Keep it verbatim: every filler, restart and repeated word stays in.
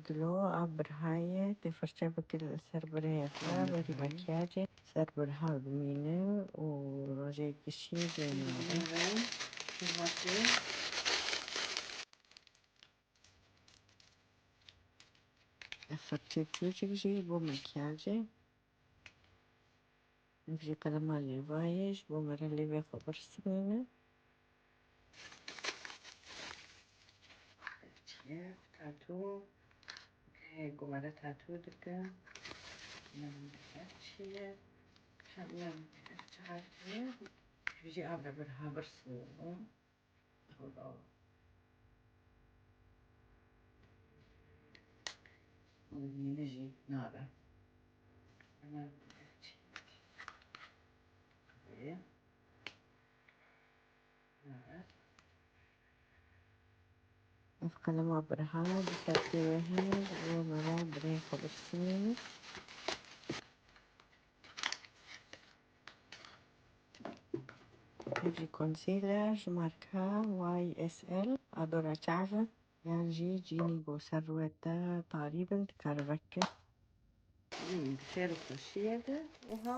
Gilo a birhayê tê firçe bikir li ser birê xwe, berî makyajê ser birha bimîne û rojê gişî jê nabe. Firçe kûçik jî bo makyajê. Ev jî qelema lêvayê ji bo me re lêvê xwe birisînîne. Çi ye? Tatû. Ê, ku me re tatû dike. Ev çi ye? Ev çi harfê ye? Ev jî a ve birha birisînîne. Hold on. Û yine jî nabe. Hemen Ev qelema birha di serkê wê hene, ji bo me re birê xwe birisînîne. Ev jî concealer ji marka Y S L, a dora çav e. Yan jî cînî ku ser rûyê te tarî bin, dikare veke. Hmm, di xêr û xweşiyê de wiha.